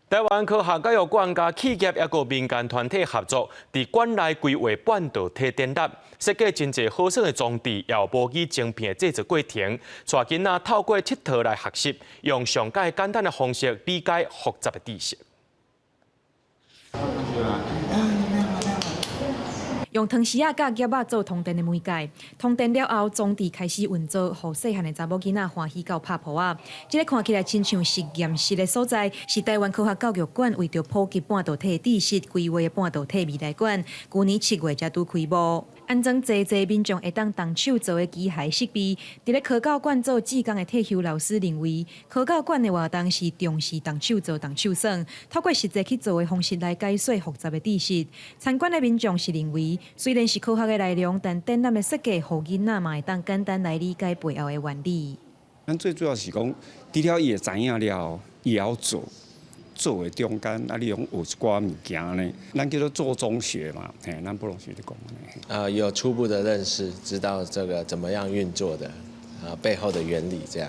台灣科學教育館佮企業抑閣民間團體合作，佇館內規劃半導體展覽，設計真濟好耍的裝置，也有模擬晶片的製作過程，帶囡仔透過𨑨迌來學習，用上蓋簡單的方式理解複雜的知識。用湯匙仔佮夾仔做通電的媒介，通電了後，裝置開始運作，予細漢的查某囡仔歡喜到拍噗仔。這个看起來親像實驗室的所在，是台灣科學教育館為著普及半導體知識規劃的半導體未來館。舊年7月才拄開幕，安裝濟濟民眾會當動手做的機械設備。佇咧科教館做志工的退休老師認為，科教館的活動是重視動手做、動手耍，透過實際去做的方式來解說複雜的知識。參觀的民眾是認為，雖然是科學的內容，但展覽的設計，予囡仔嘛會當簡單來理解背後的原理。咱最主要是講，除了伊會知影了後，伊會曉做，做的中間啊，你攏學一寡物件呢，咱叫做做中學嘛，嘿，咱不攏是咧講按呢。啊，有初步的認識，知道這個怎麼樣運作的，啊，背後的原理這樣，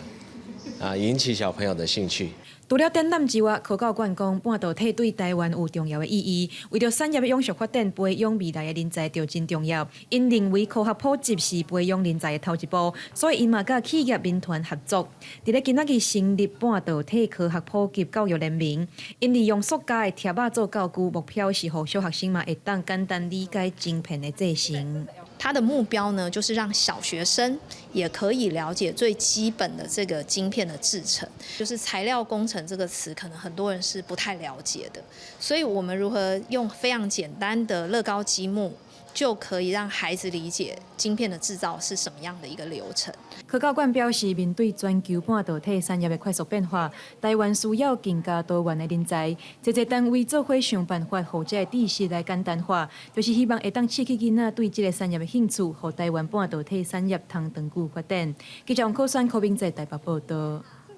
啊，引起小朋友的興趣。除了展覽之外，科教館講半導體對台灣有重要的意義。為著產業的永續發展，培養未來的人才就真重要。𪜶認為科學普及是培養人才的頭一步，所以𪜶嘛佮企業民團合作，佇咧今仔日成立半導體科學普及教育聯盟。𪜶利用塑膠的貼仔做教具，目標是予小學生嘛會當簡單理解晶片的製程。他的目標呢，就是讓小學生也可以了解最基本的這個晶片的製程。就是材料工程這個詞，可能很多人是不太了解的。所以，我們如何用非常簡單的樂高積木，就可以讓孩子理解晶片的製造是什麼樣的一個流程。科教館表示，面對全球半導體產業的快速變化，台灣需要更加多元的人才。濟濟單位做伙想辦法，予這个知識來簡單化，就是希望會當刺激囡仔對這个產業的興趣，予台灣半導體產業通長久發展。記者王可選、柯明哲台北報道。